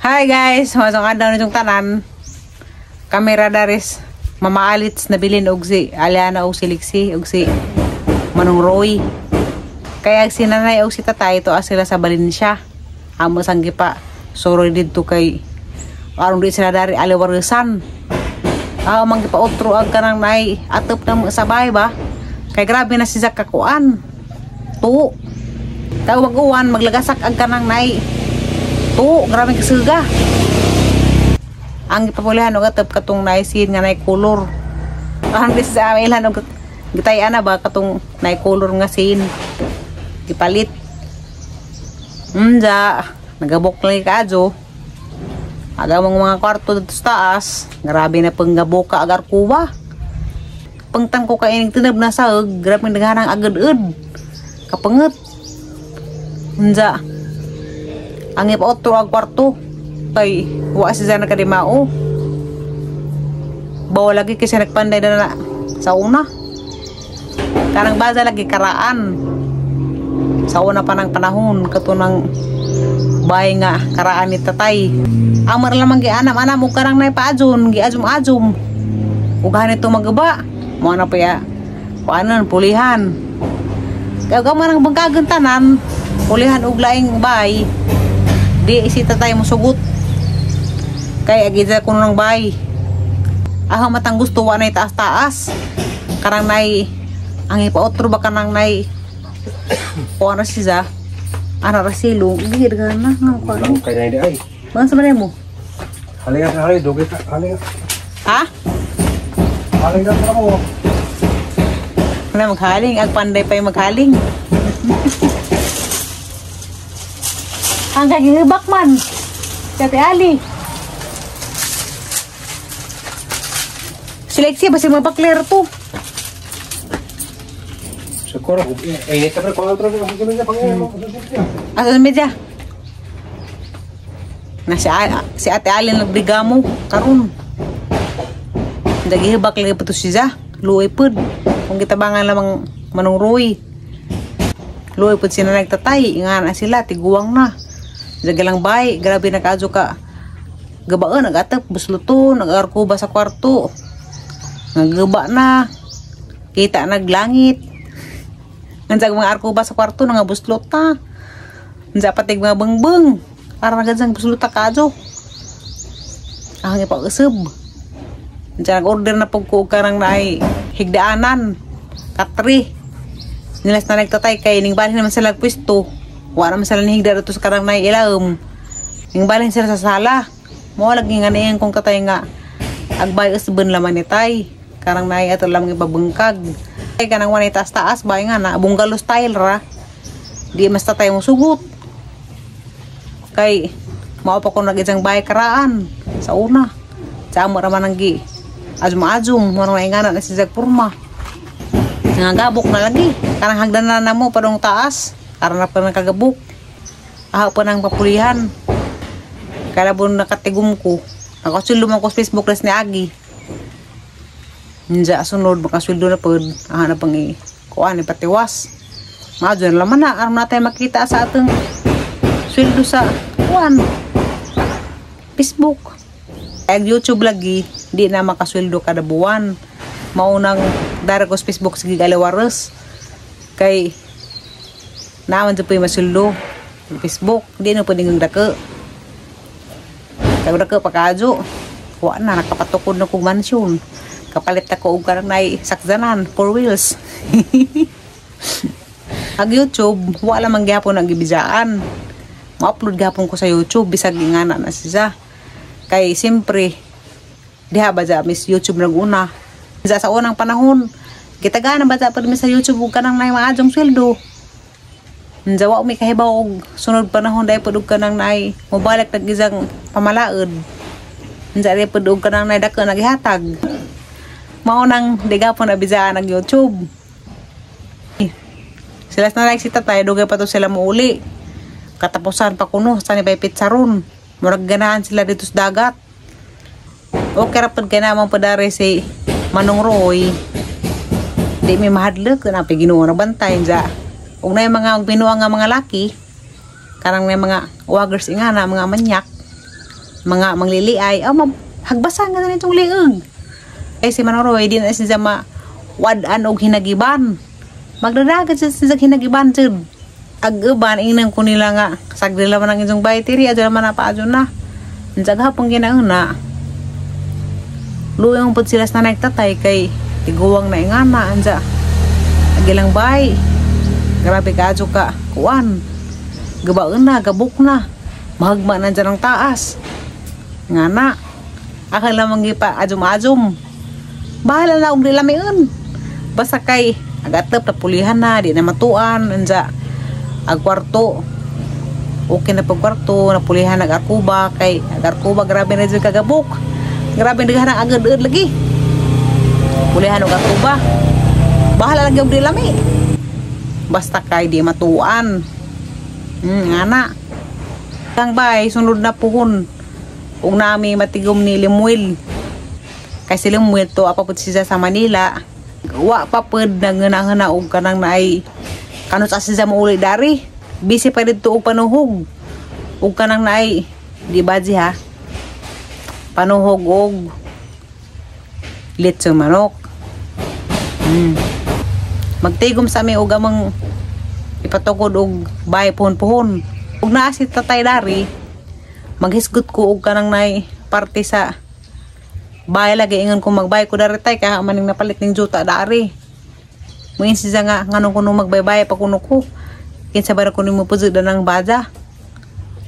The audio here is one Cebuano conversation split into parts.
Hi guys, masong adlaw nitong tanan. Kamera daris Mama Alits nabilin og si Aliana og si Lixi og si Manong Roy. Kaya si nanay og si tatay to sila sa Valencia. Amo sang gipa suroy didto kay aron di sila dari aliwarisan. Ah, man gipa otro ag kanang nay atop na mo sa bahay ba? Kay grabe na si Zack kakuan. Tuo. Kay wag uwan maglagasak ag kanang nay. Tuo, grabe kasuga. Ang gipapulihan og atop katong naisin nga nay color. Ang di sa ilhan og gitay ana ba katong nay color nga sin. Gipalit. Unja, nagabok lang kaadyo. Aga mong mga kwarto dito sa taas, grabe na pang gaboka agar kuba. Pangtang ko kaining tinab na saog, grabe naghanang agad-ed. Kapanget. Unja. Ang ipa-otro ang kwarto kay wa siya nakadimao. Bawa lagi kasi nagpanday na, na sa una. Karang baza lagi karaan. Sa una pa ng panahon katunang bahay nga karaan ni tatay. Amar lamang gi anam anam ug karang nay paadjon gi azum azum. Ug ito magaba. Mo na pa ya. Kuanon pulihan. Kaya ka man ang bangkagan tanan, pulihan og laing bahay. Di si tatay mo sugot. Kay agida kuno ng bahay. Aha matang gusto wa nay taas-taas. Karang nay ang ipaotro ba kanang nay kuha na siya. Ana ra silo. Gihid ka na nga ko. Lang kay na di ay. Mga sa mo? Halinga sa halay, dugay ka, halinga. Ha? Halinga sa mo. Wala maghaling, ag panday pa yung maghaling. Ang kagihibak man. Ate Ali. Seleksi ba si mabakler to? Siguro, eh, ito pre, kung otro ko sa pang mo, sa media. Asa sa media? Na si Ate Ali nagbrigamo karon. Nagihibak lagi pa to siya. Luoy pud. Kung gitabangan lamang Manong Roy. Luoy pud sila nagtatay. Nga na sila, tiguang na. Jagalang bay, grabe na kaadyo ka. Gabaan, nagatap, busluto, nag-arkuba sa kwarto. Nagaba na. Kita naglangit. Ngansag mga arkuba sa kwarto, nangabuslot na. Nsa patig mga bangbang. Para nagansang busluta kaadyo. Ang ipa-usab. Nsa nag-order na pag ko karang naay higdaanan. Katri. Nilas na nagtatay kay ning balhin naman sila pwesto. Wa naman sila nihigda dito sa karang naay ilawom. Ning balhin sila sa sala. Mo lagi nga niyan kung katay nga agbay usben laman ni tay. Karang naay ato lamang ipabungkag. Kay kanang wanay taas-taas bay nga na bungalow style ra. Di mas tatay mo sugot. Kay mao pa ko nag-isang bahay karaan sa una. Sa amo ra man ang gi azum-azum mo na ingana na si Zag Purma. Nangagabok na lagi. Karang hagdan na namo padong taas. Karon na pa nagkagabok. Aha pa nang papulihan. Kalabon nakatigum ko. Nakasweldo man ko sa Facebook res ni Agi. Nja sunod makasweldo na pod. Aha na pang i kuan ipatiwas. Maadyo na laman na aron natay makita sa atong sweldo sa kuan Facebook. Ag YouTube lagi di na makasweldo kada buwan. Maunang dari ko sa Facebook sige galawares. Kay naman sa po yung masweldo Facebook di na pwedeng dako. Kay dako pagkaadyo. Wa na nakapatukod na kog mansyon. Kapalit ako og karang nay sakzanan, four wheels. Ag YouTube, wa lamang gihapon ang gibijaan. Ma-upload gihapon ko sa YouTube bisag ingana na siya. Kay siyempre diha ba ja miss YouTube naguna. Sa unang panahon, gitagaan ba ja pud mi sa YouTube ug kanang nay maadyong sweldo. Unsa wa mi kahibaw og sunod panahon dai pud og kanang nay mobalik nag isang pamalaod. Unsa dai pud og kanang nay dako nagihatag. Mao nang di gapon na bijaan ang YouTube. Sila na like si tatay, dugay pa to sila muuli. Katapusan pa kuno sa ni bay pitsaron. Murag ganahan sila dito sa dagat. Okay ra pud kay namang padare si Manong Roy. Di mi mahadlok na pi Ginoo na bantay ja. Ug nay mga binuang nga mga laki, karang may mga wagers ingana, mga manyak. Mga mangliliay, oh, hagbasan nga na itong lieg. Ay si Manong Roy, di na siya ma-wad-an og hinagiban. Magdadagat siya sa hinagiban jud. Ag uban ingnan ko nila nga sagdi laman ang inyong baytiri tiri adyo naman na paadyo na. Unsa gahapon ginauna. Luyong pud sila sa nagtatay kay tiguwang na ingana anja. Agilang bay. Grabe ka adyo ka kuan. Gabaon na, gabuk na. Mahagma na dyan ang taas. Nga na. Akal lamang gipa adjum-adjum. Bahala na og dilamiun. Basta kay agatep na pulihan na, di na matuan, anja ag kwarto. Okay na pag kwarto, napulihan nag arkuba kay ag arkuba grabe na jud kagabok. Grabe na ang agad lagi. Pulihan og arkuba. Bahala lagi og dilami. Basta kay di matuan. Nga. Kang bay, sunod na puhon. Ug nami matigom ni Limuel. Kay si Limuel to apa pud siya sa Manila. Wa pa pud nanguna-nguna og kanang naay kanus sa siya mauli dari. Busy pa didto og panuhog. Ug kanang naay di ba di ha? Panuhog og litsong manok. Magtigom sa mi og amang ipatukod og bay puhon-puhon. Ug naa si tatay dari, maghisgot ko og kanang nay parte sa bay lagi ingon ko magbay ko dari tay kaya maning napalit ning juta dari. Muin siya nga nganong kuno magbaybay pa kuno ko. Kinsa ba kuno mo puzod ng baja.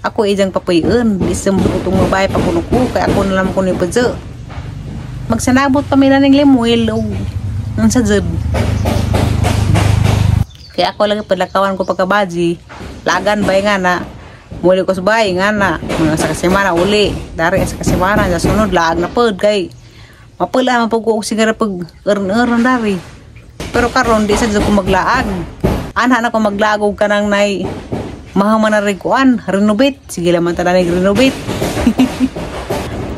Ako ijang papuy-un, bisam utong magbay pa kuno ko kay ako na lang kuno ipuzod. Magsanabot pa mi ning Limuel og unsa jud. Kaya ako lagi padlakawan ko pagkabaji, lagan bay nga na, muli ko sa bay nga na, mga sa kasimana uli, dari sa kasimana, sa sunod laag na pod kay mapula man pud ko og sigara pag earn-earn dari. Pero karon di sa ko maglaag. Anha na ko maglaag og kanang nay mahaman na kuan, renovate, sige lang man tanan renovate.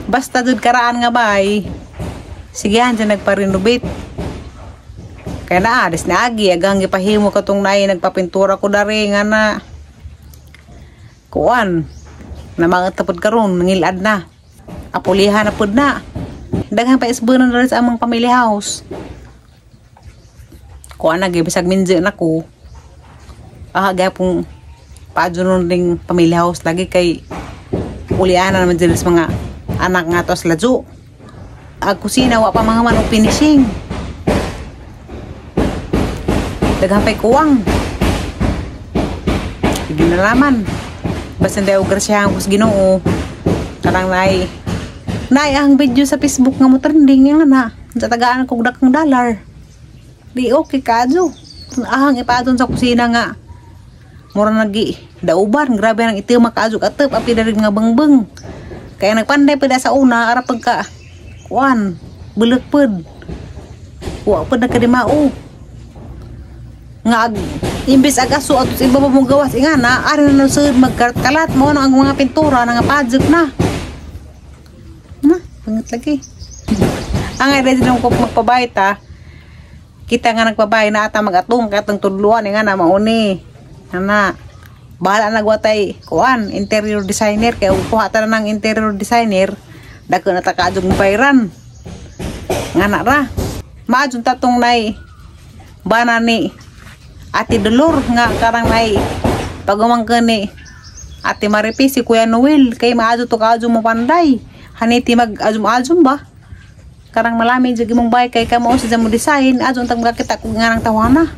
Basta jud karaan nga bay. Sige han dyan nagpa-renovate. Kaya na, des na agi, agang gipahimo katong nay nagpapintura ko dari nga na kuan na mga tapod karon nangilad na. Apulihan na pud na. Daghan pa isbunon na sa among family house. Kuan na bisag minjo na ko. Ah, gapong paadyo ring family house lagi kay ulian na naman dyan sa mga anak nga to sa ladyo. Ag kusina wa pa mga man og finishing. Daghan pa'y kuwang. Sige na laman. Basta hindi ako grasyahan ko sa Ginoo. Karang nay nay ang video sa Facebook nga mo trending nga na. Sa tagaan kog dakang dollar. Di okay kaadyo. Ahang ipaadon sa kusina nga. Mura nagi dauban, grabe nang itim makaadyo katep api dari nga bangbang. Kaya nagpanday pa sa una ara pagka kuan, bulak pod. Wa pod nagkadimao. Nga ag imbes ag aso ato sa iba pa mong gawas ingana ari na sud magkalat mo na ang mga pintura nga pajek na. Na, pangit lagi. Ang ay ready ko magpabay ta. Kita nga nagpabay na ata magatong katong tudluan nga na mauni. Ana. Bahala na gwatay kuan interior designer kay kuha ta na ng interior designer dako na ta kaadjog bayran. Nga na ra. Maadjong tatong nay bana ni Ate Dolor nga karang nay pagumangka ni Ate Maripi si Kuya Noel kay maadyo to kaadyo mo panday haniti mag azum-azum ba karang malami jud imong bay kay kamo sa mo design adyo tag makakita kog nga nang tawana.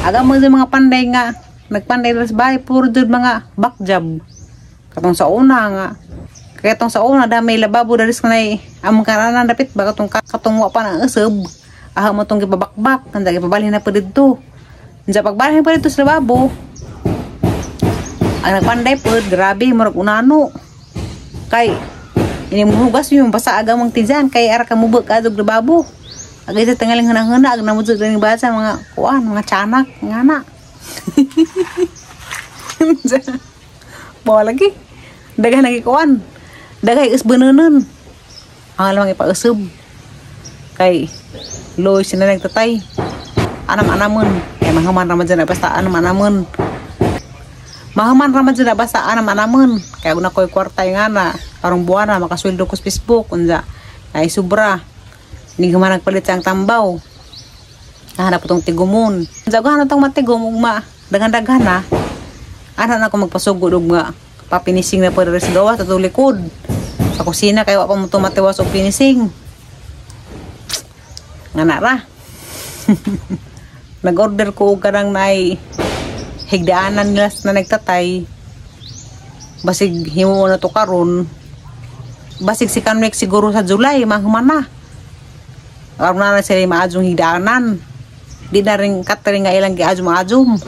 Aga mo sa mga panday nga nagpanday ra sa bay puro jud mga back job katong sa una nga kay katong sa una da may lababo dali sa nay among karanan dapit ba katong katong wa pa na usab. Aha mo tong gibabakbak, kanda gipabalhin na po dito. Diyan pagbalhin pa dito sa lababo. Ang nagpanday po, grabe, murag unano. Kay, ini muhugas yung basa aga mong tijan, kay ara ka mubag ka adog lababo. Agay sa tingaling hana-hana, ag namudog rin basa mga kuan, mga tiyanak, nga na. Bawa lagi. Daghan lagi kuan. Daghay isbununon. Ang alamang ipausab. Kay, loy sila nagtatay. Anam-anamon. Kaya mahaman raman dyan, basta anam-anamon. Mahaman raman sila basta anam anamon. Kaya una ko'y kwarta yung ana. Karong buwan na makasweldo ko sa Facebook. Unsa ay sobra. Hindi ka man nagpalit sa ang tambaw. Hanap itong tigumon. Unsa ko hanap itong matigom ugma. Daghan-daghan na. Ana na ako magpasugod og nga papinising na pwede sa gawas sa likod. Sa kusina kay wa pa mo tumatiwas og pinising. Nga na ra. Nag-order ko og kanang naay higdaanan nila na nagtatay. Basig himo na to karon. Basig si Kanwek siguro sa July mahuman na. Aron na na sila maadjong higdaanan. Di na rin katering nga ilang giadjum-adjum.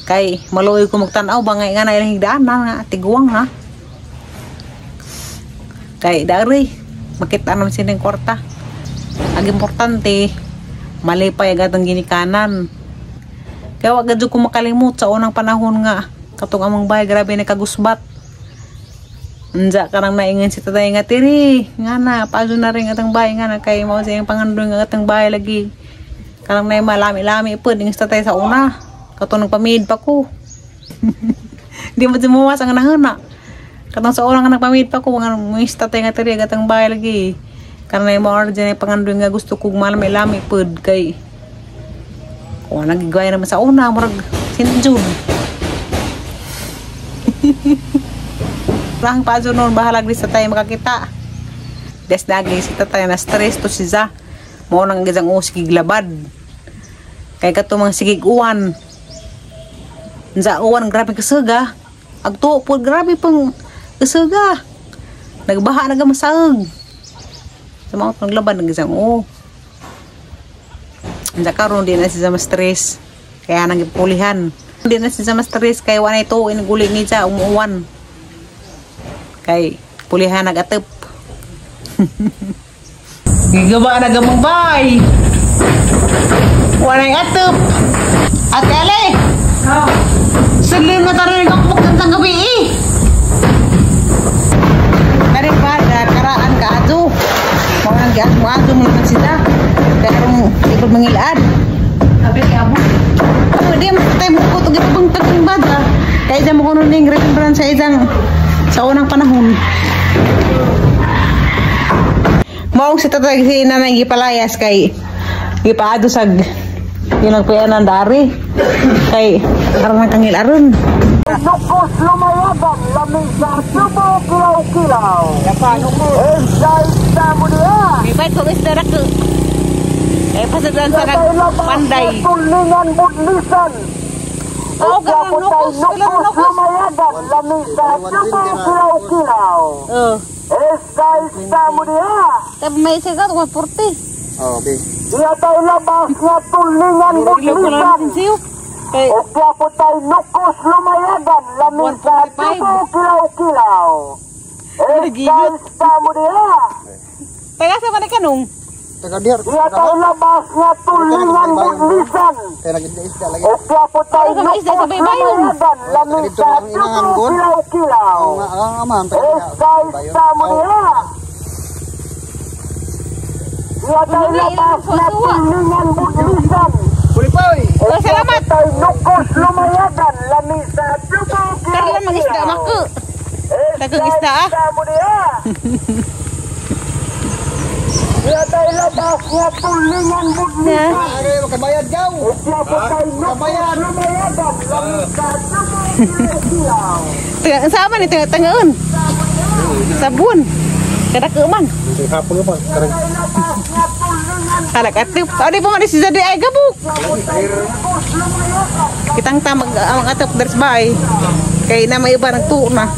Kay maluoy ko magtan-aw ba nga na ilang higdaanan nga tiguang ha. Kay dari makita naman sila yung kwarta. Ang importante malipay agad ang ginikanan. Kaya wag gadyo ko makalimot sa unang panahon nga katong among bahay grabe na kagusbat. Unja karang naingan si tatay nga tiri nga na paadyo na rin atang bahay nga na kay mao sa iyang pangandoy nga atang bahay lagi. Karang nay malami-lami pud ingon si tatay sa una. Katong nagpamid pa ko. Di mo tumuwas ang nahuna. Katong sa una nga nagpamid pa ko nga mo si tatay nga tiri atang bahay lagi. Karang nay mao ra pangandoy nga gusto kog malami-lami pud kay kung nagigway naman sa una, murag St. Jude. Rahang paadyo noon, bahalag di sa tayo makakita. Des dagi si tatay na stress to si Za. Mao nang gizang usigig labad. Kay kato mga sigig uwan. Za uwan grabe kasaga. Agtuo po grabe pang kasaga. Nagbaha na gamasaog. Sa mga naglabad ng gizang o. Unsa karon di na siya ma-stress. Kaya nang gipulihan. Di na siya ma-stress kay wa na ito inuguli ni siya umuuwan. Kay pulihan nagatep. Gigaba na gamong bay. Wa na atep. Ate Ale. Oh. Salim na tayo nagpukpuk ng gabi eh. Kari pa karaan ka adto. Mao nang giadto mo naman sila. Pero ikod mangilad. Sabi kaya mo. Oh, di mo tayo mo ko tugit pang taging bata. Kaya dyan mo kuno ning remembrance sa isang sa unang panahon. Maong si tatay si nanay gipalayas kay gipaado sa ginagpuyan ng dari. Kay aron ang kangilaron. Nukos lumayagan, lamig sa subo, kilaw-kilaw. Isda-isda mo niya. Bibay ko isda ra ko. Eh pasadan sa nagpanday. Tulingan budlisan. Oo, ganang nukos. Kailangan nukos. Lumayagan, lamig sa subo, kilaw-kilaw. Oo. Isda-isda mo niya. Tabi may isa ka, 140. Oh, okay. Iya tayo labas nga tulingan budlisan. Kay Ukya po tayo nukos lumayagan, lamig sa 145. subo, kilaw-kilaw. Isda-isda mo niya. Taga sa man ka nung? Taga diar. Iya tayo labas nga tulingan budlisan. Kaya nag-isda lagi. Ukya po tayo Ano ka isda sa nukos baybayon? lumayagan, lamig sa subo, kilaw-kilaw. Ang amahan Isda-isda mo niya. Iya tayo labas nga tulingan budlisan. Puli pa oy. Oh, salamat. Tayo nukos lumayagan, lamig sa subo, Karlan mang isda mako. Dagang isda ah. Isda mo niya. Iya tayo labas nga tulingan budlisan. Ay, makabayad gaw. Ukya po tayo nukos lumayagan, lamig sa subo, kilaw-kilaw. Taga sama ni taga tangaon. Sabon. Kada man. Hapon pa. Karang Halak atip. Adi pa man si Zadi ay gabuk. Kitang tamag ang atop ders bay. Kay na may iba nagtuo na.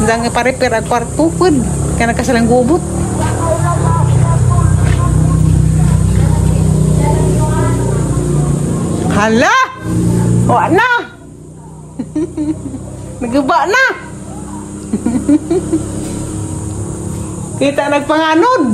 Ndang ipa-repair ang kwarto pud. Kay nagkasalang gubot. Hala! Wa na! Naguba na! Kita nagpanganod!